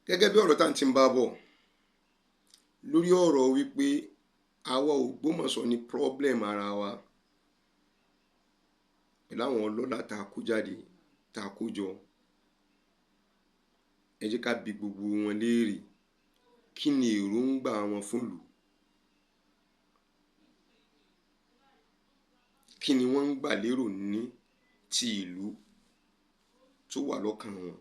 Gẹ́gẹ́ bí ọ̀rọ̀ tá à ń ti ń bá bọ̀ lórí ọ̀rọ̀ wípé àwa Ògbómọ̀ṣọ́ ní problem ara wa pẹ̀lú àwọn ọlọ́lá tá a kó jáde, tá a kó jọ. Ẹ jẹ́ ká bi gbogbo wọn léèrè, kí ni èròǹgbà wọn fún ìlú? Kí ni wọ́n ń gbà lérò ní ti ìlú tó wà lọ́kàn wọn?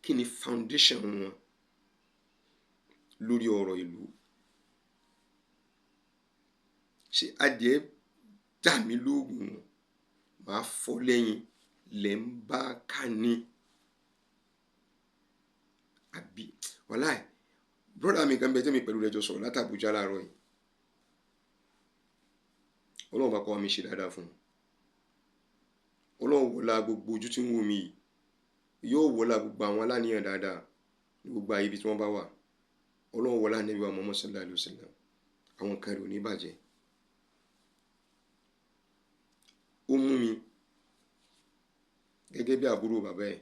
Kí ni foundation wọn lórí ọ̀rọ̀ ìlú? Ṣé adìẹ dà mí lóògùn màá fọ́ lẹ́yìn lẹ́ ń bá ká ní? Àbí wàláì, brọ́dà mi kan bẹ tẹ́mi pẹ̀lú rẹ̀ jọ sọ̀rọ̀ láti Àbújá láàárọ̀ yìí. Ọlọ́run bá kọ́ mi ṣe dáadáa fún un. Ọlọ́run wọlá gbogbo ojú tí ń wò mí yìí, yóò wọlá gbogbo àwọn aláníyàn dáadáa ní gbogbo àyè ibi tí wọ́n bá wà. Ọlọ́run wọlá Ànábì wa Muhammad sallallahu alaihi wasallam, àwọn kan rẹ̀ ò ní bàjẹ́. Ó mú mi gẹ́gẹ́ bí àbúrò bàbá ẹ̀,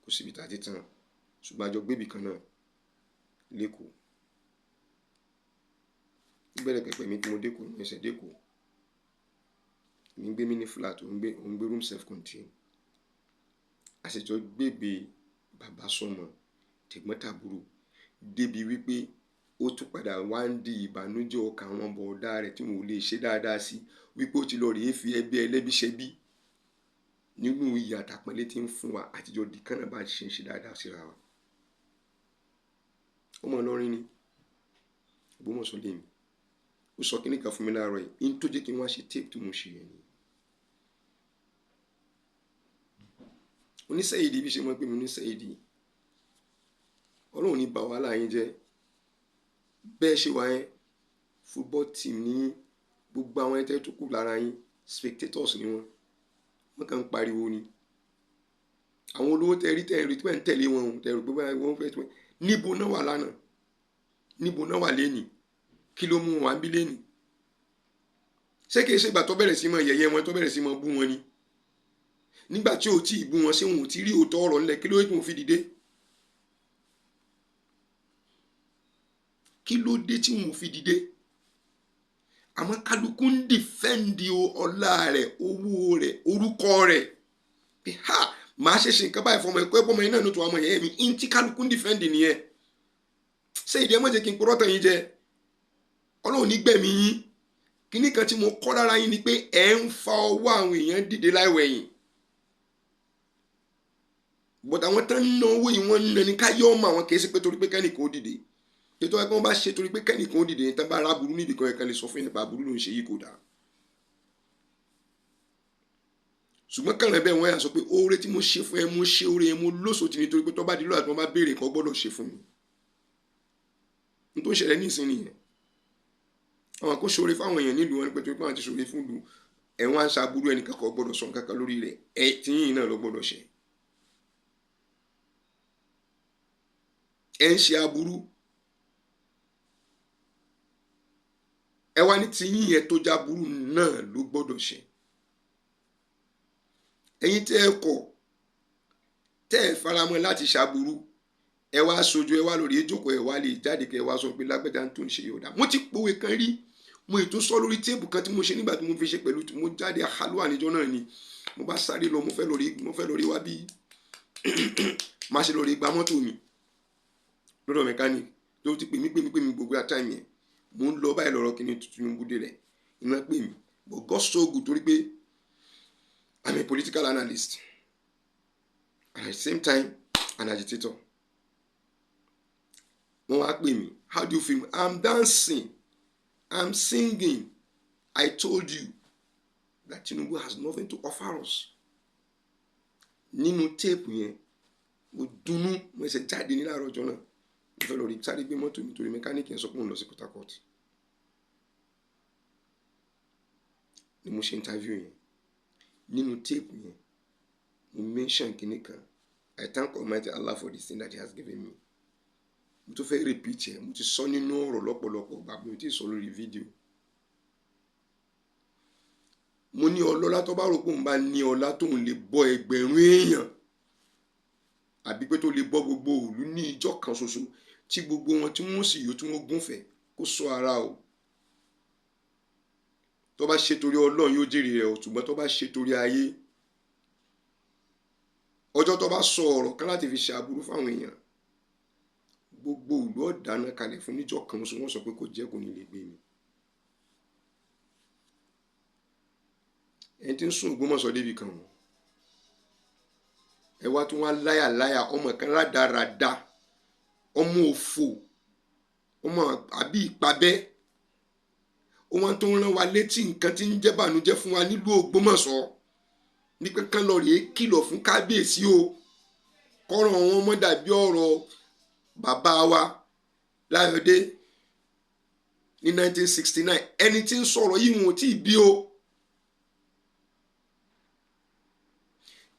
kò síbi tá a ti tàn, ṣùgbọ́n a jọ gbébì kan náà lẹ́kọ̀ọ́. Gbẹ́rẹ̀ pẹ̀pẹ̀ mi tí mo dékòó, mo ṣẹ̀ dékòó. Mi ń gbé mini flat, òun gbé room self contained. A sì jọ gbégbé bàbá sọmọ tẹ̀gbọ́n-tàbúrò débi wípé ó tún padà wá ń di ìbànújẹ́ ọkàn àwọn bọ̀ọ̀dá rẹ̀ tí wọn ò lè ṣe dáadáa sí, wípé ó ti lọ rèé fi ẹbí ẹlẹ́bí ṣẹbí nínú ìyà àtàpọ́nlé tí ń fún wa àtijọ́ di kánà bá ṣe ń ṣe dáadáa síra wa. Ọmọ Ìlọrin ni, Ògbómọ̀ṣọ́ lé mi. Ó sọ kíní kan fún mi láàárọ̀ yìí, ń tó jẹ́ kí n wá ṣe tape tí mo ṣe yẹn ni. Oníṣẹ́yìdì bí ṣe mọ̀ pé mi oníṣẹ́yìdì, Ọlọ́run ní bà wàhálà yín jẹ́. Bẹ́ẹ̀ ṣe wà yẹn, football team ní gbogbo àwọn ẹ̀tẹ́ tó kù lára yín, spectators ni wọ́n. Wọ́n kàn ń pariwo ni. Àwọn olówó tẹ rí tẹ rí tí wọ́n ń tẹ̀lé wọn, tẹ rò pé wọ́n fẹ́ tí wọ́n. Níbo náà wà lánàá? Níbo náà wà lénìí? Kí ló mú wọn wá ń bí lénìí? Ṣé kìí ṣe ìgbà tó bẹ̀rẹ̀ sí mọ yẹ̀yẹ́ wọn, tó bẹ̀rẹ̀ sí mọ bú wọn ni? Nígbà tí ò tí ì bú wọn, ṣé wọn ò tí rí òótọ́ ọ̀rọ̀ ńlẹ̀? Kí ló dé tí wọn fi dìde? Kí ló dé tí wọn ò fi dìde? Àmọ́ kálukú ń dìfẹ́ǹdì ọlá rẹ̀, owó rẹ̀, orúkọ rẹ̀. Pé ha, màá ṣe ṣe nǹkan báyìí fọmọ ẹ̀kọ́ ẹ̀pọ̀ ọmọ yẹn náà ló tún ọmọ yẹn mi. Ń tí kálukú ń dìfẹ́ǹdì nìyẹn. Ṣé ìdí ẹ má jẹ́ kí n purọ́ tàn yín jẹ? Ọlọ́run ní gbẹ̀mí yín. Kíní kan tí mo kọ́ lára yín ni pé ẹ̀ ń fa ọwọ́ àwọn èèyàn dìde láìwẹ̀yìn. But àwọn tán ń ná owó yìí, wọ́n ń ná ní káyọ́ ọmọ àwọn, kì í ṣe pé torí pé kẹ́nìkan ó dìde. Ètò ẹ̀kọ́ wọn bá ṣe torí pé kẹ́nìkan ó dìde, tán bá ra burú nídìí kan, ẹ̀kan lè sọ fún yẹn pé aburú ló ń ṣe yìí kò dáa. Ṣùgbọ́n kàrán bẹ́ẹ̀ wọ́n yà sọ pé oore tí mo ṣe fún ẹ, mo ṣe oore yẹn, mo lóṣòó tì nítorí pé tó bá di lọ́la tí wọ́n bá béèrè kan gbọ́dọ̀ ṣe fún mi. N tó ń ṣẹlẹ̀ ní ìsín nìyẹn. Àwọn kò ṣoore fáwọn èèyàn nílùú wọn pé torí pé àwọn ti ṣoore fún ìlú, ẹ̀wọ̀n á ṣàbúrú ẹnìkan kan gbọ́dọ̀ sọ nǹkan kan lórí rẹ̀, ẹ̀ tí yìnyín náà ló gbọ́dọ̀ ṣe. Ẹ ń ṣe aburú, ẹ wá ní tí yín yẹn tó jáburú náà ló gbọ́dọ̀ ṣe. Ẹ̀yin tẹ́ ẹ kọ̀, tẹ́ ẹ faramọ́ láti ṣàbúrú, ẹ wá sojú, ẹ wá lórí ìjókòó, ẹ wá lè jáde kẹ wá sọ pé lágbẹ́dá tó ń ṣe yóò dá. Mo ti pòwe kan rí, mo ì tún sọ lórí téèpù kan tí mo ṣe nígbà tí mo fi ṣe pẹ̀lú mo jáde àhálùwà níjọ́ náà ni. Mo bá sáré lọ, mo fẹ́ lórí wá bí má ṣe lórí gba mọ́tò mi lọ́dọ̀ mẹkáníìkì tó ti pè mí gbogbo àtàìmì yẹn. Mo ń lọ báyìí lọ́rọ̀ kí ni Tinubu dé rẹ̀, iná pè mí. But God so good torí pé I'm a political analyst and at the same time an agitator. Wọ́n wá pè mí, how do you feel? I'm dancing, I'm singing. I told you that Tinubu has nothing to offer us. Nínú téèpù yẹn, mo dunnú, mo ṣe jáde ní láàárọ̀ ọjọ́ náà. Mo fẹ́ lọ rí sáré gbé mọ́tò mi torí mẹkáníìkì yẹn sọ pé òun lọ sí Port Harcourt. Ni mo ṣe interview yẹn. Nínú téèpù yẹn, mo mention kinní kan. I thank Almighty Allah for this thing that he has given me. Mo tún fẹ́ repeat ẹ̀, mo ti sọ nínú ọ̀rọ̀ lọ́pọ̀lọpọ̀, gbà mi ò tí ì sọ lórí fídíò. Mo ní ọlọ́lá tó bá rò pé òun bá ní ọlá tóun lè bọ́ ẹgbẹ̀rún èèyàn àbí pé tó lè bọ́ gbogbo òlu ní ìjọ kan ṣoṣo tí gbogbo wọn tí wọ́n sì yó tí wọ́n gúnfẹ̀ kó sọ ara o. Tó bá ṣe torí Ọlọ́run yóò jèrè rẹ̀ o, ṣùgbọ́n tó bá ṣe torí ayé, ọjọ́ tó bá sọ ọ̀rọ̀ kan láti fi ṣe aburú fáwọn èèyàn, gbogbo ìlú ọ̀dáná kalẹ̀ fún níjọ́ kan ṣoṣo, wọ́n sọ pé kò jẹ́ kò ní lè gbé mi. Ẹni tí ń sún Ògbómọ̀ṣọ́ débi kan o, ẹ wá tí wọ́n láyà láyà ọmọ kan rádaràda, ọmọ òfò, ọmọ àbí ìpabẹ́, wọn tó ń rán wa létí nǹkan tí ń jẹ́ bànújẹ́ fún wa nílùú Ògbómọ̀ṣọ́ ní pé kán lọ rèé kìlọ̀ fún kábíyèsí o, kọ́rọ̀ wọn mọ́ dàbí ọ̀rọ̀ bàbá wa Láyọ̀dé ní 1969. Ẹni tí ń sọ̀rọ̀ yìí wọn ò tí ì bí o.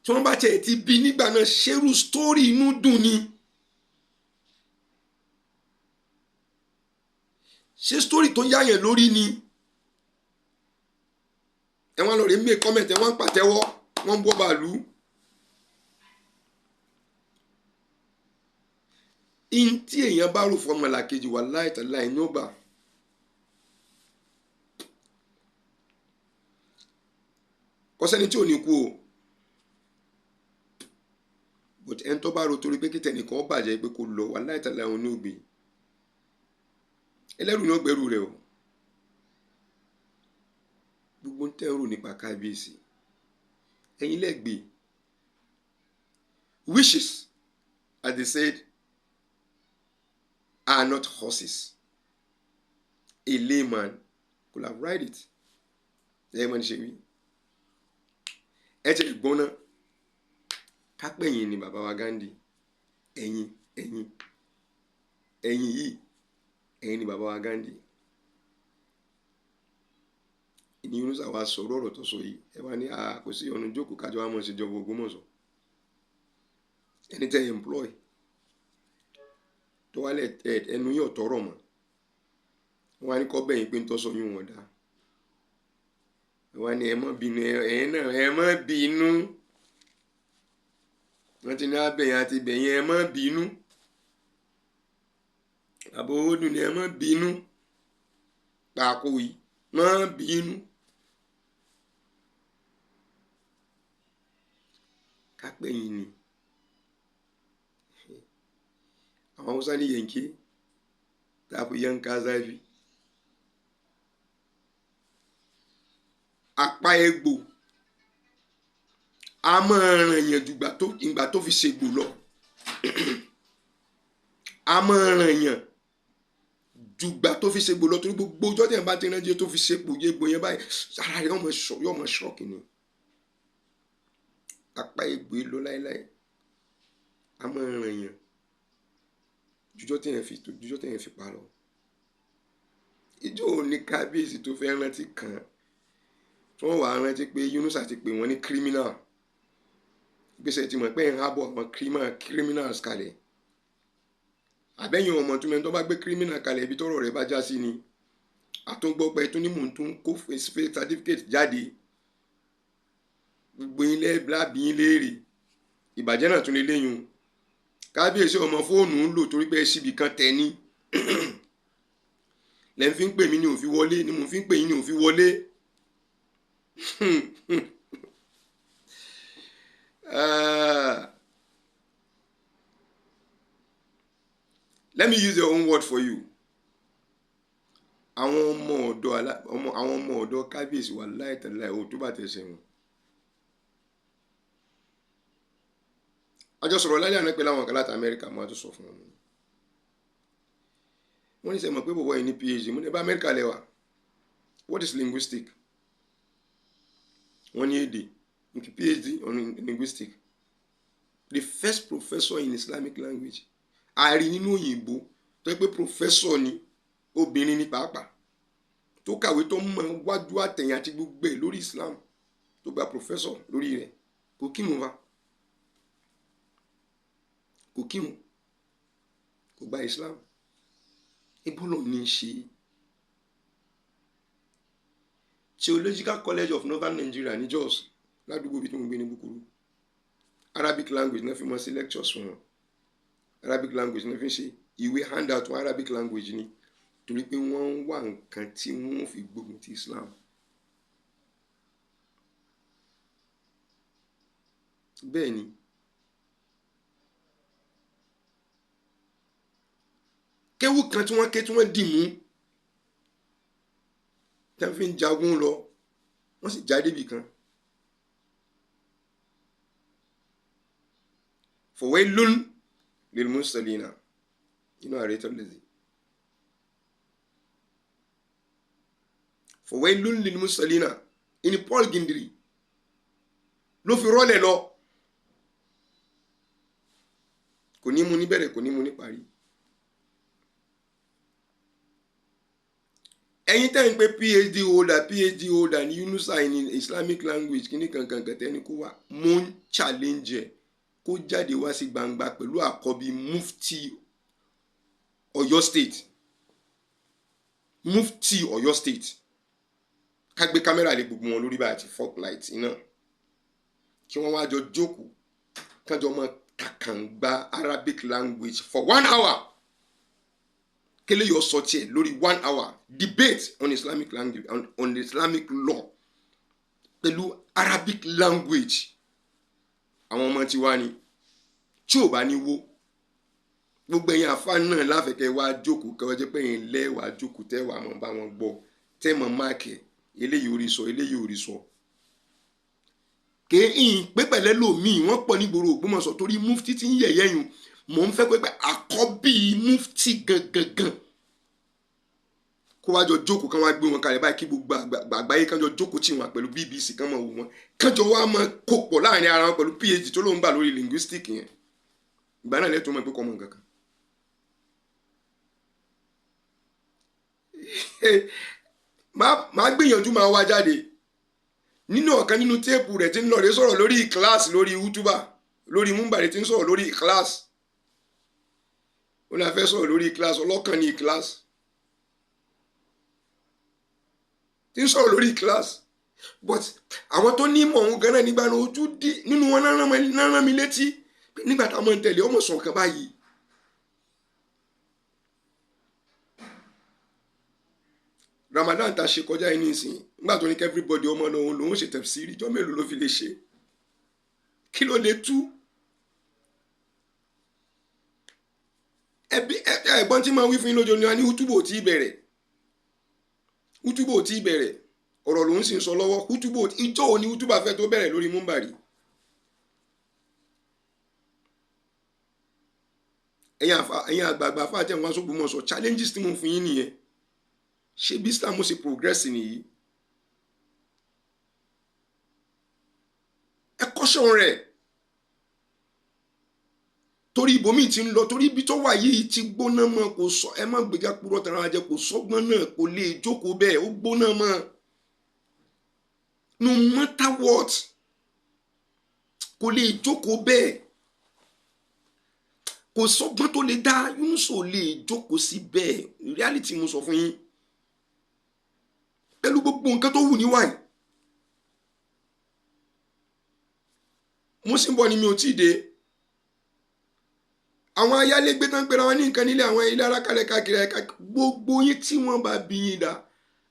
Tí wọ́n bá tiẹ̀ ti bí nígbà náà, ṣerú sítórì inú dùn ni. Ṣé sítórì tó yáyàn lórí ni? Ẹ wọ́n lọ rè mí kọ́mẹ̀tì, ẹ wọ́n ń pàtẹ́wọ́, wọ́n ń bọ́ bàálù. In tí èèyàn bá rò fọmọ làkejì wà láìtàláì ní ó bà. Kò sẹ́ni tí ò ní kú o, but ẹni tó bá ro torí pé kíntẹ̀ nìkan bàjẹ́ pé kò lọ wà láìtàláì òun ní ògbé. Ẹlẹ́rù ni ó gbẹ́rù rẹ̀ o. Gbogbo ń tẹ́ ń rò nípa kábíyèsí, ẹ̀yin lẹ́gbẹ̀ẹ́. Wishes, as they said, are not horses. A layman could have ride it. Ẹ mọ̀ ní ṣe wí. Ẹ ti gbọ́n náà. Kápẹ́yìn ni bàbá wa Gandhi. Ẹ̀yin, ẹ̀yin, ẹ̀yin yìí, ẹ̀yin ni bàbá wa Gandhi. Ní Yunusa wa sọ̀rọ̀ ọ̀rọ̀ tó sọ yìí, ẹ wá ní kò sí ọ̀nà jókòó kájọ wa mọ̀ sí ìjọba Ògbómọ̀ṣọ́. Ẹni tẹ́ employ tó wálẹ̀ ẹnu yóò tọrọ mọ́, wọ́n wá ní kọ́ bẹ̀yìn pé ń tọ́sọ yín wọ̀n dá. Ẹ wá ní ẹ má bínú, ẹ̀yin náà ẹ má bínú. Wọ́n ti ní abẹ̀yìn àti bẹ̀yìn, ẹ má bínú. Àbò owó dùn ní ẹ má bínú. Pàkó yìí má bínú. Kápẹ́yìn ni àwọn Hausa ní yanke tafi yanka zafi. Apá egbò a máa ràn yàn ju ìgbà tó fi ṣègbò lọ. A máa ràn yàn ju ìgbà tó fi ṣègbò lọ, torí gbogbo ọjọ́ tí yẹn bá ti rán jẹ tó fi ṣègbò egbò yẹn báyìí, ara rẹ̀ yóò máa ṣọ́ọ̀kì ni. Apá egbò lọ láéláé, a máa ràn yàn jujọ́ tí yẹn fi pa lọ. Ìjọ òní kábíyèsí tó fẹ́ rántí kan tí wọ́n wàá rántí pé Yunusa ti pè wọ́n ní criminal. Gbèsè ti mọ̀ pé ń hábọ̀ àwọn criminals kalẹ̀. Àbẹ́yìn ọmọ tó mẹ́ni tó bá gbé criminal kalẹ̀ ibi tọ́rọ̀ rẹ̀ bá já sí ni. Àtúngbọ́pẹ́ tó ní mò ń tún kó fake certificate jáde. Gbogbo yín lábí yín léèrè. Ìbàjẹ́ náà tún lè léyìn. Kábíyèsí ọmọ fóònù ń lò torí pé síbi kan tẹ̀ ní. Lẹ́ ń fi ń pè mí ní òfin wọlé, ni mò ń fi ń pè yín ní òfin wọlé. Let me use your own word for you. Àwọn ọmọ ọ̀dọ́ àwọn ọmọ ọ̀dọ́ kábíyèsí wà láìtàláì ò tó bá tẹ̀sẹ̀ wọn. A jọ sọ̀rọ̀ lálẹ́ àná pẹ̀lú àwọn kan láti Amẹ́ríkà, mo á tún sọ fún wọn. Wọ́n ní sẹ́ mọ̀ pé bọ̀bọ̀ yìí ní PhD, mo ní bá Amẹ́ríkà lẹ́wà. What is linguistic? Wọ́n ní èdè, PhD on linguistic. The first professor in Islamic language. Àrí nínú òyìnbó tó yẹ pé professor ni, obìnrin ni pàápàá, tó kàwé tó mọ̀ wájú àtẹ̀yìn àti gbogbo ẹ̀ lórí Islam, tó gba professor lórí rẹ̀. Kò kírun wa, kò kírun, kò gba Islam. Ibolo ní í ṣe. Theological College of Northern Nigeria ní Jos, ládùúgbò ibi tí mo gbé ní Búkúrú. Arabic language náà fi mọ́ sí lectures fún wọn, Arabic language náà fi ń ṣe ìwé handout wọn, Arabic language ni, torí pé wọ́n ń wá nǹkan tí wọ́n fi gbógun ti Islam. Bẹ́ẹ̀ ni, kéwú kan tí wọ́n ké tí wọ́n dì mú tí wọ́n fi ń jagun lọ, wọ́n sì já débì kan. Fawailun lil musallina inú ààrẹ tó lè zi. Fawailun lil musallina ìní Paul Gindiri ló fi rọ́lẹ̀ lọ. Kò ní mú ní bẹ̀rẹ̀, kò ní mú ní parí. Ẹ̀yin tẹ́ ń pé PhD holder, PhD holder ní Yunusa in Islamic language kíní kankan kẹtẹ́ ni kó wá, mo ń challenge ẹ̀ kó jáde wá sí gbangba pẹ̀lú àkọ́bí Mufti Ọ̀yọ́ State, Mufti Ọ̀yọ́ State, ká gbé kámẹ́rà lé gbogbo wọn lórí báyìí àti fork light iná, kí wọ́n wá jọ jókòó kájọ mọ́ kàkàngbá Arabic language for 1 hour. Kele yọ sọ tiẹ̀ lórí 1 hour debate on Islamic language, on Islamic law pẹ̀lú Arabic language. Àwọn ọmọ tiwa ni tí ò bá ní wó gbogbo ẹ̀yin àfa náà láfẹ̀kẹ́ wá jókòó kẹwàá jẹ́ pé ẹ̀yin lẹ́wàá jókòó tẹ́ wàá mọ̀ bá wọn gbọ́ tẹ́ mọ̀ máàkì eléyìí orí sọ, eléyìí orí sọ. Kéyìn pépẹ̀lẹ́ lòmíì wọ́n pọ̀ nígboro Ògbómọ̀ṣọ́ torí mufti ti ń yẹ̀yẹ́ yun. Mò ń fẹ́ pé àkọ́bí mufti gangan kó wá jọ jókòó, kán wá gbé wọn kalẹ̀ báyìí kí gbogbo àgbáyé kán jọ jókòó tì wọ́n pẹ̀lú BBC kán mọ̀ wò wọ́n, kán jọ wá mọ̀ kó pọ̀ láàrin ara wọn pẹ̀lú PhD tó lóun gbà lórí linguistic yẹn. Ìgbà náà lẹ́tọ̀ọ́ mọ̀ pé kọ́ mọ̀ nǹkan kan. Máa gbìyànjú máa wá jáde nínú ọ̀kan nínú téèpù rẹ̀ tí ń lọ rẹ̀ sọ̀rọ̀ lórí kíláàsì, lórí útúbà, lórí múmbàrí tí ń sọ̀rọ̀ lórí kíláàsì. Ó náà fẹ́ sọ̀rọ̀ lórí kíláàsì, ọlọ́kàn ní kíláàsì tí ń sọ̀rọ̀ lórí kíláàsì. But àwọn tó ní ìmọ̀ òun gan-an nígbà náà ojú dí nínú wọn náà rán mi létí nígbà táwọn ń tẹ̀lé ọmọ sọ̀kan kan báyìí. Ramadan ta ṣe kọjá yìí nísìnyí, nígbà tó ní kí everybody ọmọ náà òun lòún ṣe tẹ̀síìrì, ìjọ mélòó ló fi lè ṣe, kí ló lè tú? Ẹbí ẹ̀gbọ́n tí máa wí fún yín lójó ni a ní hútùbò tí bẹ̀rẹ̀, hútùbò tí bẹ̀rẹ̀, ọ̀rọ̀ lòún sì ń sọ lọ́wọ́. Hútùbò ìjọ òní hútùbà fẹ́ tó bẹ̀rẹ̀ lórí múmbàrí. Ẹ̀yin àgbààgbà fáàtẹ̀ wọn aṣọ́gbọ́mọ̀sọ challenges tí mo fún yín nìyẹn. Ṣé bí Islam ṣe progress nìyí? Ẹ kọ́ṣọ́ rẹ̀ torí ibòmíì ti ń lọ, torí ibi tó wà yìí ti gbóná mọ́, kò sọ ẹ má gbèjà purọ́ tara jẹ, kò sọ́gbọ́n náà, kò lè jókòó bẹ́ẹ̀, ó gbóná mọ́. No matter what, kò lè jókòó bẹ́ẹ̀, kò sọ́gbọ́n tó lè dá. Yunusa ò lè jókòó sí bẹ́ẹ̀, reality mo sọ fún yín pẹ̀lú gbogbo nǹkan tó wù níwáyìí. Mo sì ń bọ̀ ni mi ò tí ì dé. Àwọn ayálégbé tán pera wọn ní nǹkan nílé àwọn ilé arákàlẹ̀ káàkiri ẹ̀ka gbogbo yín tí wọ́n bá bí yín dá,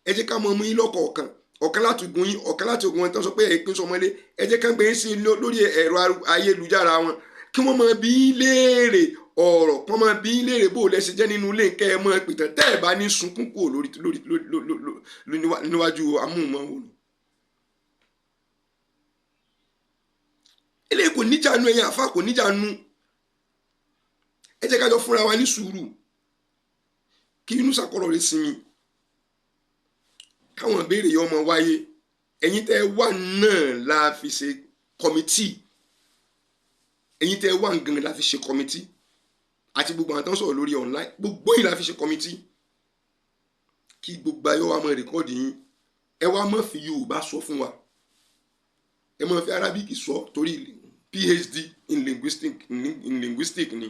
ẹ jẹ́ ká mọ ọmọ yín lọ́kọ̀ọ̀kan, ọ̀kan láti gun yín, ọ̀kan láti ogun wọn tán sọ pé ẹ̀pín sọmọlé, ẹ jẹ́ ká gbé yín sí lórí ẹ̀rọ ayélujára wọn kí wọ́n máa bí yín léèrè ọ̀rọ̀, kí wọ́n máa bí yín léèrè bó o lẹ́sẹ̀ jẹ́ nínú ilé nǹkan ẹ̀ mọ́ pìtàn tẹ́ ẹ̀ bá ní sunkún kúrò lórí lórí níwájú amóhùnmáwòrán. Eléyìí kò níjànú, ẹ̀yin àfa kò níjànú. Ẹ jẹ́ ká jọ fúnra wa ní sùúrù kí Yunusa kọ́lọ̀ rẹ̀ sinmi, káwọn ìbéèrè yọ ọmọ wáyé. Ẹ̀yin tẹ́ wà náà la fi ṣe kọ́mítì, ẹ̀yin tẹ́ wà gan la fi ṣe kọ́mítì, àti gbogbo àwọn tó ń sọ̀rọ̀ lórí online, gbogbo yìí la fi ṣe kọ́mítì kí gbogbo ayé wa máa rìkọ́ọ̀dì yín. Ẹ wá má fi Yorùbá sọ fún wa, ẹ má fi Arabic sọ torí PhD in linguistic ni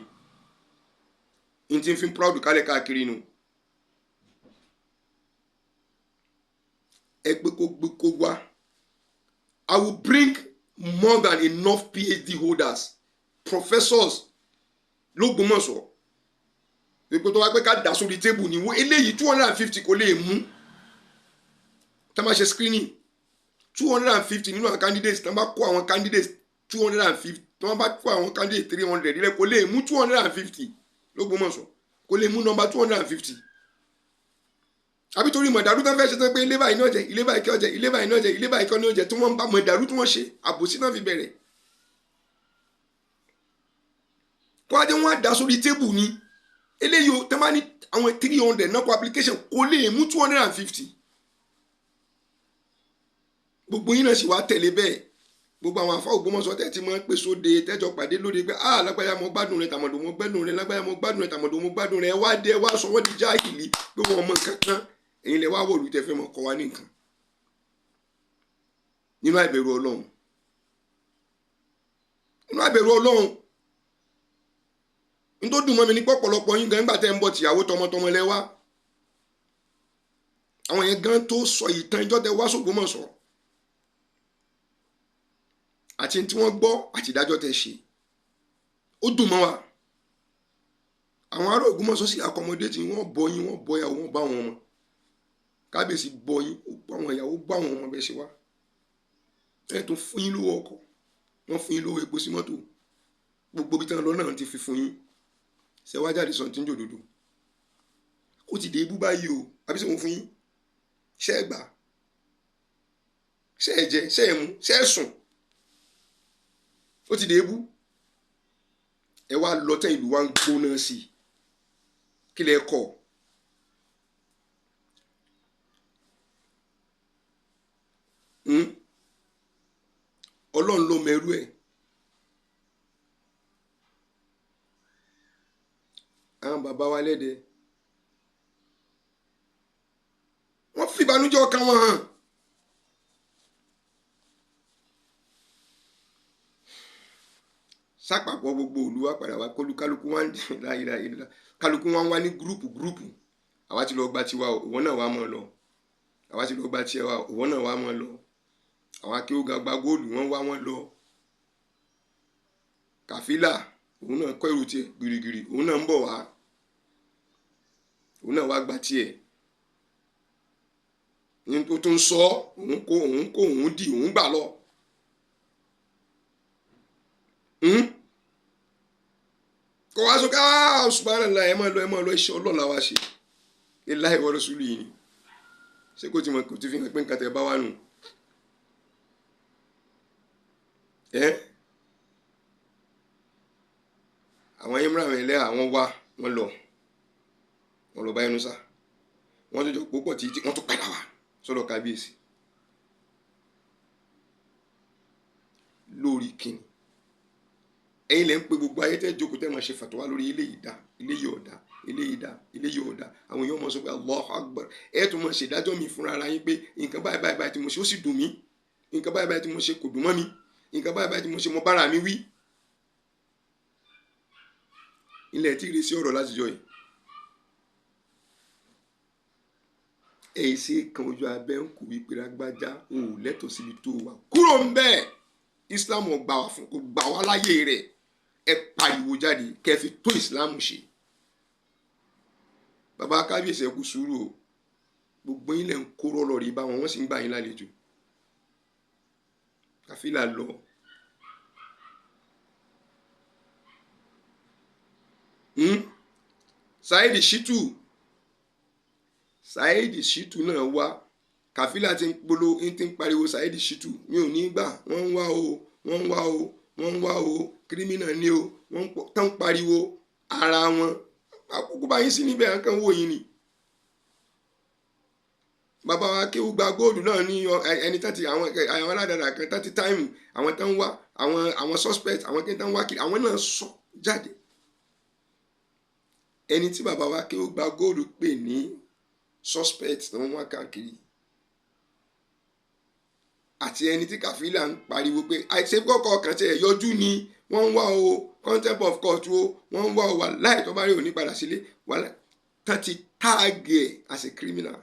n ti fi proud kálẹ̀ káàkiri nu. Ẹ pé kó gbé kó wá. I will bring more than enough PhD holders, professors l'Ógbómọ̀ṣọ́. Pípé tó wá pé ká dà sórí table ní eléyìí, 250 kò lè mú. Tá a máa ṣe screening, 250 nínú àwọn candidates, tá a bá kó àwọn candidates 250, tí wọ́n bá kó àwọn candidate 300 ilẹ̀, kò lè mú 250 l'Ógbómọ̀ṣọ́, kò lè mú number 250. Àbí torí mọ̀dàrú tán fẹ́ ṣe tán pé ilé báyìí náà jẹ, ilé báyìí kí ó jẹ, ilé báyìí náà jẹ, ilé báyìí kí ó jẹ, tí wọ́n bá mọ̀dàrú tí wọ́n ṣe àbòsí náà fi bẹ̀rẹ̀. Kó adé wọn á dá sórí table ni eléyìí o, tẹ́ bá ní àwọn 300 náà kó application, kò lè mú 250. Gbogbo yín náà sì wá tẹ̀lé bẹ́ẹ̀. Gbogbo àwọn afá Ògbómọ̀ṣọ́ tẹ́ ti máa ń pè sóde, tẹ́jọ pàdé lóde pé ah, lágbájá mo gbádùn rẹ, tàmọ̀dò mo gbádùn rẹ, lágbájá mo gbádùn rẹ, tàmọ̀dò mo gbádùn rẹ, ẹ wá dé, ẹ wá sọ wọ́n di jáìlì pé wọ́n mọ nǹkan kan. Èyí lẹ wá wọ̀lú tẹ́ fẹ́ mọ kọ́ wa ní nǹkan nínú àìbẹ̀rù Ọlọ́run, nínú àìbẹ̀rù Ọlọ́run. N tó dùn mọ́ mi ní pọ̀pọ̀lọpọ̀ yín gan nígbà tẹ́ ń bọ̀ tìyàwó tọmọtọmọ lẹ wá. Àwọn yẹn gan tó sọ ìtàn ìjọ tẹ wá s'Ògbómọ̀ṣọ́ àti tí wọ́n gbọ́ àti ìdájọ́ tẹ ṣe, ó dùn mọ́ wa. Àwọn ará Ògbómọ̀ṣọ́ sì accommodate, wọ́n bọ́ yín, wọ́n bọ́ ìyàwó, wọ́n bá wọn ọmọ. Kábíyèsí bọ́ yín, ó bọ́ àwọn ìyàwó, bá àwọn ọmọ bẹ́ẹ̀ ṣe wá. Ẹ tún fún yín lówó ọkọ̀, wọ́n fún yín lówó epo sí mọ́tò, gbogbo ibi tí wọ́n lọ náà ti fi fún yín. Ṣe wá jáde sọ tí ń jòdòdò ó ti dé ibú báyìí o, àbí sọ wọn fún yín? Ṣe é gbà? Ṣe é jẹ? Ṣe é mu? Ṣe é sùn? Ó ti dé ebú. Ẹ wá lọ tẹ, ìlú wa ń gbóná sí i. Kí lẹ kọ? Ọlọ́run ló mẹrú ẹ̀. Àwọn bàbá wa lẹ́dẹ̀, wọ́n fi ìbànújẹ́ ọkàn wọn hàn. Sápapọ̀ gbogbo òlu wa padà wá, kálukú wá ń láyé kálukú wá ń wá ní gúrúùpù gúrúùpù. Àwa ti lọ gba tiwa, ìwọ náà wá mọ́ lọ. Àwa ti lọ gba tiwa, ìwọ náà wá mọ́ lọ. Àwọn akéwòga gba góòlù, wọ́n wá wọ́n lọ. Kàfílà òun náà kọ́ èrò tiẹ̀ gbìrìgbìrì, òun náà ń bọ̀ wá, òun náà wá gba tiẹ̀ ní tó tún sọ, òun kó òun kó òun dì òun gbà lọ. Kò wá sọ ká subhanallah, ẹ máa lọ, ẹ máa lọ, iṣẹ́ Ọlọ́run la wá ṣe, ilahi wa rasuli yìí ni. Ṣé kò tí mọ̀, kò tí fi hàn pé nǹkan tẹ̀ bá wà nù? Ẹ́ àwọn Imran ẹlẹ́ àwọn wá, wọ́n lọ, wọ́n lọ bá ẹnu sá, wọ́n tún jọ púpọ̀ títí, wọ́n tún padà wá sọ́dọ̀ kábíyèsí lórí kìnnì. Ẹ̀yin lẹ ń pe gbogbo ayé tẹ́ jókòó tẹ́ máa ṣe fàtọ́wá lórí eléyìí dá, eléyìí ọ̀dá, eléyìí dá, eléyìí ọ̀dá. Àwọn èèyàn máa sọ pé Allahu Akbar. Ẹ tún máa ṣe ìdájọ́ mi fúnra ara yín pé nǹkan báyìí báyìí báyìí tí mo ṣe ó sì dùn mí, nǹkan báyìí báyìí tí mo ṣe kò dùn mọ́ mi, nǹkan báyìí báyìí tí mo ṣe mo bára mi wí. Ilẹ̀ tí ìrẹsì ọ̀rọ̀ láti jọ yìí. Èyí ṣe kan ojú abẹ́ ń kú wípé lágbájá ò lẹ́tọ̀ọ́ síbi tó wà, kúrò ń bẹ́ẹ̀. Islam ò gbà wá fún, kò gbà wá láyé rẹ̀. Ẹ pariwo jáde kẹ́ fi tó Islam ṣe. Bàbá kábíyèsí, ẹ kú sùúrù o. Gbogbo yín lẹ ń kó rọlọ rí bá wọn, wọ́n sì ń gbà yín lálejò. Kàfílà lọ. Saheed Shittu, Saheed Shittu náà wá. Kàfílà ti ń polo, ti ń pariwo Saheed Shittu, mi ò ní gbà, wọ́n ń wá o, wọ́n ń wá o, wọ́n ń wá o, kírímìnà ni o, wọ́n tán pariwo ara wọn. Àkókò báyìí sí níbẹ̀, à ń kàn wò yín ni. Bàbá wa kéwú gba góòlù náà ní ẹni tá ti àwọn aládàáda kan tá ti táìmù àwọn tán ń wá, àwọn suspect, àwọn kí tán ń wá kiri, àwọn náà sọ jáde. Ẹni tí bàbá wa kéwú gba góòlù pè ní suspect tí wọ́n wá káàkiri, àti ẹni tí Kàfílà ń pariwo pé àìṣe kọ́kọ́ kan tí ẹ̀ yọjú ni wọ́n ń wá o, contempt of court o, wọ́n ń wá o, wà láì tó bá rí òní padà sílé wà láì tán ti táàgì ẹ̀ as a criminal.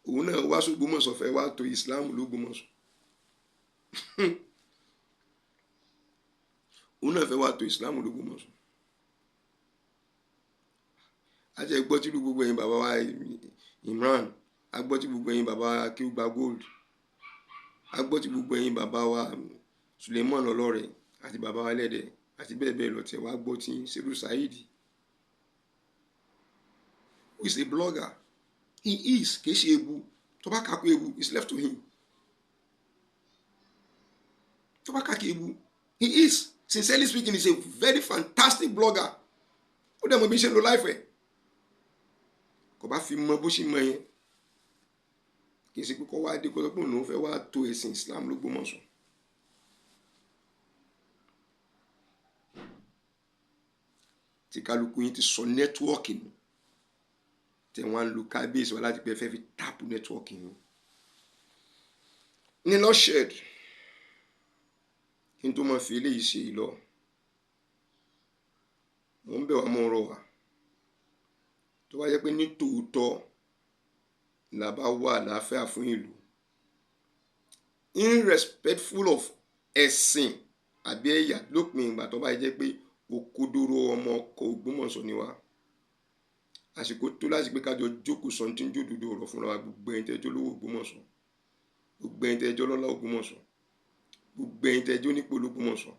Òun náà wá s'Ógbómọ̀ṣọ́ fẹ́ wá tó Islam l'Ógbómọ̀ṣọ́. Òun náà fẹ́ wá tó Islam l'Ógbómọ̀ṣọ́. Àti ẹgbọ́ tí gbogbo ẹ̀yin bàbá wa Imran, agbọ́ tí gbogbo ẹ̀yin bàbá wa Akéwùgbà Gold, agbọ́ tí gbogbo ẹ̀yin bàbá wa Suleiman Ọlọ́rẹ̀ àti bàbá wa Ẹlẹ́dẹ̀ àti bẹ́ẹ̀ bẹ́ẹ̀ lọ tẹ̀ wá gbọ́ tí Seru Saheed, who is a blogger, he is, kì í ṣe ebu tó bá kàkó ebu is left to him, tó bá kàkó ebu, he is, sincerely speaking, he is a very fantastic blogger. Ó dẹ̀ mọ̀ bí ṣe ń lo láìfẹ́, kò bá fi mọ bó ṣe mọ yẹn, kì í ṣe pé kó wá dé kó sọ pé òun fẹ́ wá tó ẹ̀sìn Islam l'Ógbómọ̀ṣọ́. Tí kálukú yín ti sọ nẹ́tíwọ́ọ̀kì nù, tẹ wọ́n á lo kábíyèsí wa láti pé ẹ fẹ́ fi táàpù nẹ́tíwọ́ọ̀kì yín. Ní lọ́ṣẹ̀d, kí n tó máa fi eléyìí ṣe ìlọ, mò ń bẹ̀ wá, mò ń rọ̀ wá, tó bá jẹ́ pé ní tòótọ́ la bá wà àlàáfíà fún ìlú, irrespectful of ẹ̀sìn àbí ẹ̀yà, lópin ìgbà tó bá jẹ́ pé òkodoro ọmọ ọkọ̀ Ògbómọ̀ṣọ́ ni wá, àsìkò tó láti pé kájọ jókòó sọ tí ń jòdòdó ọ̀rọ̀ fúnra wa. Gbogbo ẹ̀yin tẹ́jọ́ lówó Ògbómọ̀ṣọ́, gbogbo ẹ̀yin tẹ́jọ́ lọ́lá Ògbómọ̀ṣọ́, gbogbo ẹ̀yin tẹ́jọ́ nípò l'Ógbómọ̀ṣọ́,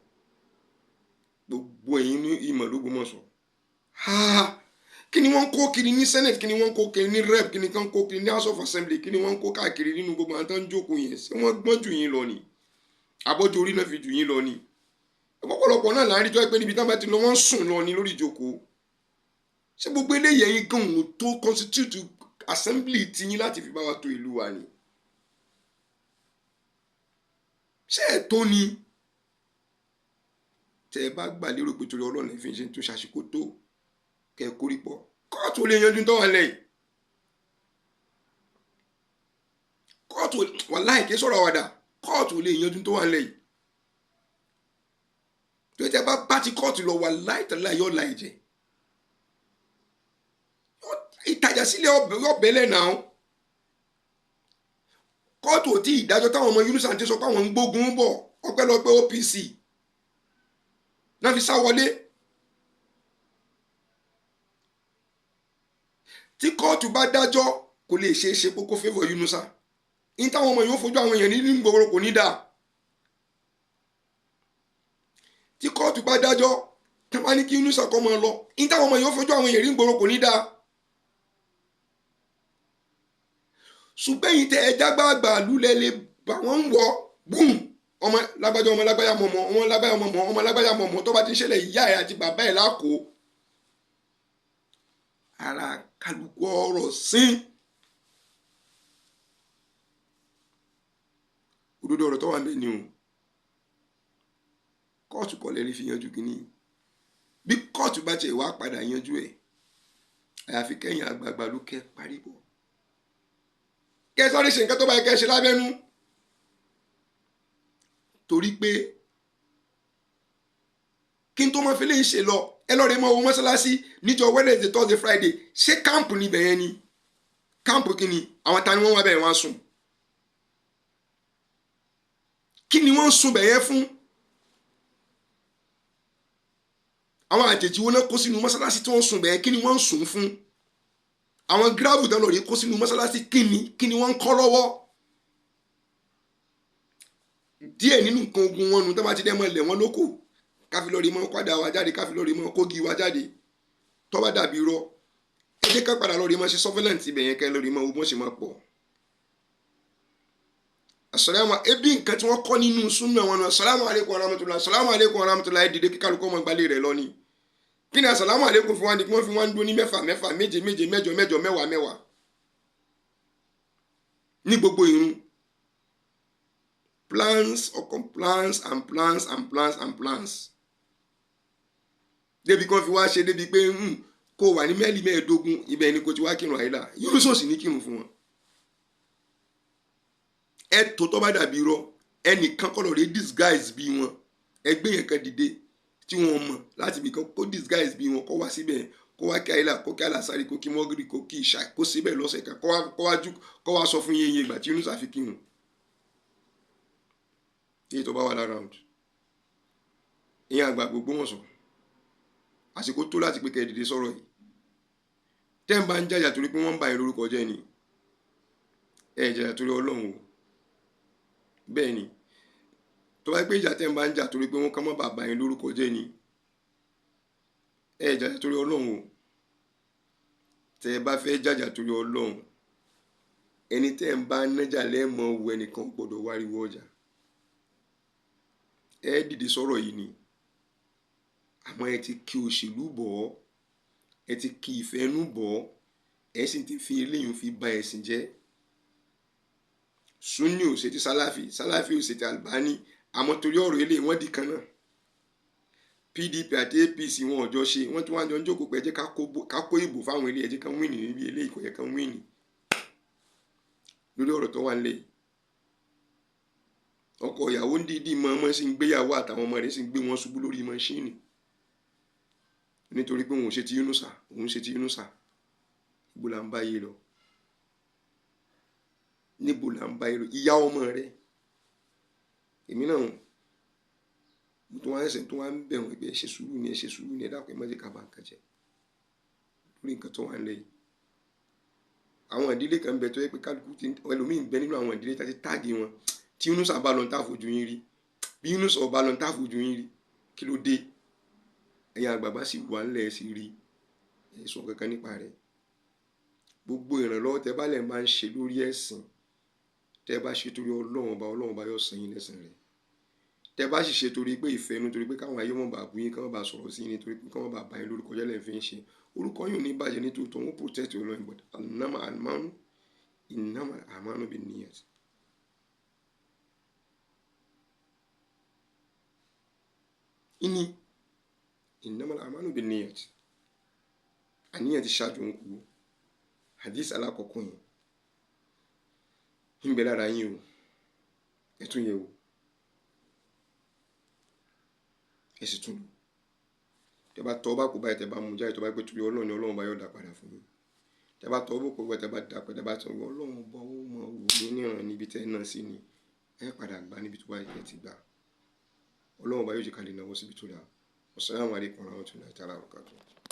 gbogbo ẹ̀yin ní ìmọ̀ l'Ógbómọ̀ṣọ́, kí ni wọ́n ń kó kiri ní Senate, kí ni wọ́n ń kó kiri ní Rep, kí ni wọ́n ń kó kiri ní House of Assembly, kí ni wọ́n ń kó káàkiri nínú gbogbo àwọn tó ń jókòó yẹn? Ṣé wọ́n gbọ́n jù yín lọ ni? Àbọ̀jọ orí náà fi jù yín lọ ni? Ọ̀pọ̀lọpọ̀ náà là ń rí tó ẹ pé níbi tí wọ́n bá ti lọ, wọ́n ń sùn lọ ni lórí ìjókòó. Ṣé gbogbo eléyìí ẹ̀yin gan òun tó constitute assembly tiyín láti fi bá wa tó ìlú wa ni? Ṣé ẹ̀ tó ni? Tẹ́ ẹ bá gbà lérò pé torí Ọlọ́run ẹ̀ fi ń ṣe tó ṣàṣìkò tó kẹ́ ẹ kórí pọ̀, kóòtù lè yanjú tó wà lẹ́yìn. Kóòtù, wàláhì kí sọ̀rọ̀ àwàdà, kóòtù lè yanjú tó wà lẹ́yìn. Tó tẹ́ bá bá ti kóòtù lọ, wàláhì tàlá yóò la ẹ̀jẹ̀. Ìtajà sílẹ̀ ọbẹ̀ lẹ́nà o. Kóòtù ò tí ìdájọ́ táwọn ọmọ Yunusa ti sọ pé àwọn ń gbógun bọ̀, ọpẹ́lọpẹ́ OPC náà fi sá wọlé. Tí kóòtù bá dájọ́, kò lè ṣeé ṣe kókó favour Yunusa. Ní táwọn ọmọ yóò fojú àwọn èèyàn nínú ìgboro kò ní dáa. Tí kóòtù bá dájọ́, tí wọ́n bá ní kí Yunusa kọ́ máa lọ, ní táwọn ọmọ yóò fojú àwọn èèyàn rí ìgboro kò ní dáa. Ṣùgbọ́n yìí tẹ ẹja gbàgbà lulẹ̀ lè bá wọn wọ bùn, ọmọ lágbájá, ọmọ lágbájá mọ̀mọ́, ọmọ lágbájá mọ̀mọ́, ọmọ lágbájá mọ̀mọ́, tó bá ti ń ṣẹlẹ̀ ìyá ẹ̀ àti bàbá ẹ̀ lákòó. Ara kálukú ọ̀rọ̀ sí òdodo ọ̀rọ̀ tó wà níbẹ̀ ni o. Kóòtù kọ́ lè rí fi yanjú kínní. Bí kóòtù bá tiẹ̀ wá padà yanjú ẹ̀, àyàfi kẹ́yìn àgbààgbà ló kẹ́ parí bọ̀, kẹ́ sáré ṣe nǹkan tó bá yẹ kẹ́ ṣe lábẹ́nú, torí pé kí n tó máa fi lè ṣe lọ, ẹ lọ rẹ mọ owó mọ́ṣáláṣí níjọ́ Wednesday, Thursday, Friday. Ṣé káàmpù níbẹ̀ yẹn ni? Káàmpù kí ni? Àwọn ta ni wọ́n wá bẹ̀rẹ̀ wọ́n sùn? Kí ni wọ́n ń sùn bẹ̀ yẹn fún? Àwọn àjèjì wọn náà kó sínú mọ́ṣáláṣí tí wọ́n sùn bẹ̀ yẹn, kí ni wọ́n ń sùn fún? Àwọn gíráàbù tán lọ rí kó sínú mọ́ṣáláṣí, kí ni wọ́n ń kọ́ lọ́wọ́? Díẹ̀ nínú nǹkan ogun wọn nu tó bá ti dẹ́ mọ́ ilẹ̀ wọn lóko, káfí lọ́ọ́ rí mọ́ kwádà wa jáde, káfí lọ́ọ́ rí mọ́ kógi wa jáde. Tó bá dàbí irọ́, ẹ jẹ́ ká padà lọ́ọ́ rí mọ́ ṣe surveillance ibẹ̀ yẹn, kẹ́ lọ́ọ́ rí mọ́ ogun ṣe máa pọ̀. Asalaamu, ebi nǹkan tí wọ́n kọ́ nínú súnà wọn nù, asalaamu aleykum warahmatullahi, asalaamu aleykum warahmatullahi, dìde kí kálukú ọmọ gbalẹ̀ rẹ̀ lọ ni. Kí ni asalaamu aleykum fún wa ni kí wọ́n fi wọ́n ń dún ní mẹ́fà mẹ́fà, méje méje, mẹ́jọ mẹ́jọ, mẹ́wàá mẹ́wàá ní gbogbo ìrun? Plans upon plans and plans and plans and plans, débi kan fi wá ṣe débi pé kó wà ní mẹ́lì 15, ibẹ̀ ni kò ti wá kírun àyílà. Yóò sòsì ní kírun fún wọn. Ẹ tó tọ́ bá dàbí irọ́, ẹnìkan kọ́ lọ rí disguise bí wọn, ẹgbẹ́ yẹn kan dìde tí wọ́n mọ̀ láti ibì kan, kó disguise bí wọn, kó wá síbẹ̀, kó wá kí àyílà, kó kí àlàsárì, kó kí mọ́gìrì, kó kí ìṣà, kó síbẹ̀ lọ́sẹ̀ kan, kó wá sọ fún yẹn ìgbà tí Yunusa fi kírun. Èyí tó bá wà lára round ìyẹn àgbà gbogbo wọn sọ àsìkò tó láti pé kẹ́ dìde sọ̀rọ̀ yìí. Tẹ́ ń bá ń jàjà torí pé wọ́n ń bà yín lórúkọ jẹ́ ni, ẹ jàjà torí Ọlọ́run o. Bẹ́ẹ̀ ni, tó bá pé ìjà tẹ́ ń bá ń jà torí pé wọ́n kàn mọ́ bàbá yín lórúkọ jẹ́ ni, ẹ jàjà torí Ọlọ́run o. Tẹ́ ẹ bá fẹ́ jàjà torí Ọlọ́run, ẹni tẹ́ ń bá nájà lẹ́ẹ̀mọ́ wo ẹnìkan gbọ́dọ̀ wáriwọ́ ọjà. Ẹ dìde sọ̀rọ̀ yìí ni. Àmọ́ ẹ ti kí òṣèlú bọ̀ ọ́, ẹ ti kí ìfẹ́ nú bọ̀ ọ́, ẹ sì ti fi eléyìí fi ba ẹ̀sìn jẹ́. Sunni ò ṣe ti Sálàfì, Sálàfì ò ṣe ti Albani, àmọ́ torí ọ̀rọ̀ eléyìí wọ́n di kan náà. PDP àti APC wọn ò jọ ṣe, wọ́n tún wá jọ ń jókòó pé ẹ jẹ́ ká kó ìbò fáwọn eléyìí, ẹ jẹ́ ká wíìnì níbi eléyìí kò yẹ ká wíìnì lórí ọ̀rọ̀ tó wà nílẹ̀ yìí. Ọkọ ìyàwó ń dídì mọ́ ọmọ sì ń gbéyàwó àtàwọn ọmọ rẹ̀ sì ń gbé wọn ṣubú lórí mọ́ṣíìnì nítorí pé òun ò ṣe ti Yunusa, òun ṣe ti Yunusa. Níbo là ń bá yé lọ? Níbo là ń bá yé lọ? Ìyá ọmọ rẹ̀, èmi náà mo tún wá ẹsẹ̀ tó wá ń bẹ̀ wọ́n pé ẹ ṣe sùúrù ni, ẹ ṣe sùúrù ni, ẹ dákun ẹ má jẹ́ ká bà nǹkan jẹ́ lórí nǹkan tó wà nílẹ̀ yìí. Àwọn ìdílé kan bẹ tó yẹ pé kálukú ti ẹlòmíín bẹ nínú àwọn ìdílé tá ti táàgì wọn tí Yunusa bá lọ ń tà fojú yín rí, bí Yunusa bá lọ ń tà fojú yín rí, kí ló dé? Ẹ̀yin àgbààgbà sì wà ńlẹ̀ sì rí ẹ̀ sọ kankan nípa rẹ̀. Gbogbo ìrànlọ́wọ́ tẹ bá lẹ̀ máa ń ṣe lórí ẹ̀sìn, tẹ bá ṣe torí Ọlọ́run ọba, Ọlọ́run ọba yóò san yín lẹ́san rẹ̀. Tẹ bá sì ṣe torí pé ìfẹ́ inú, torí pé káwọn ayé wọn bá bú yín, káwọn bá sọ̀rọ̀ sí yín, torí pé káwọn bá bá yín lórúkọ jẹ́ lẹ́ẹ̀ fi ń ṣe, orúkọ yín ò ní bàjẹ́ ní tòótọ́, wọn protect Ọlọ́run, but innama al-amalu innama al-amalu binniyat. Ìní innama al-amalu binniyat, àníyàn ti ṣáájú ń kú. Hadith alákọ̀ọ́kọ́ yẹn ń bẹ lára yín o, ẹ tún yẹ̀ wò, ẹ sì tún lò. Tẹ bá tọ́ bá kó báyìí, tẹ bá mú jáde, tẹ bá pé torí Ọlọ́run ni Ọlọ́run bá yóò dá padà fún yín. Tẹ bá tọ́ bó kó báyìí, tẹ bá dá padà, tẹ bá tọ́ Ọlọ́run bá ó mọ wò ní níran níbi tẹ́ náà sí ni, ẹ padà gbà níbi tó bá yẹ ti gbà. Ọlọ́run bá yóò jẹ́ ká lè náwó síbi tó dáa. Wassalamu alaikum warahmatullahi ta'ala wabarakatuh.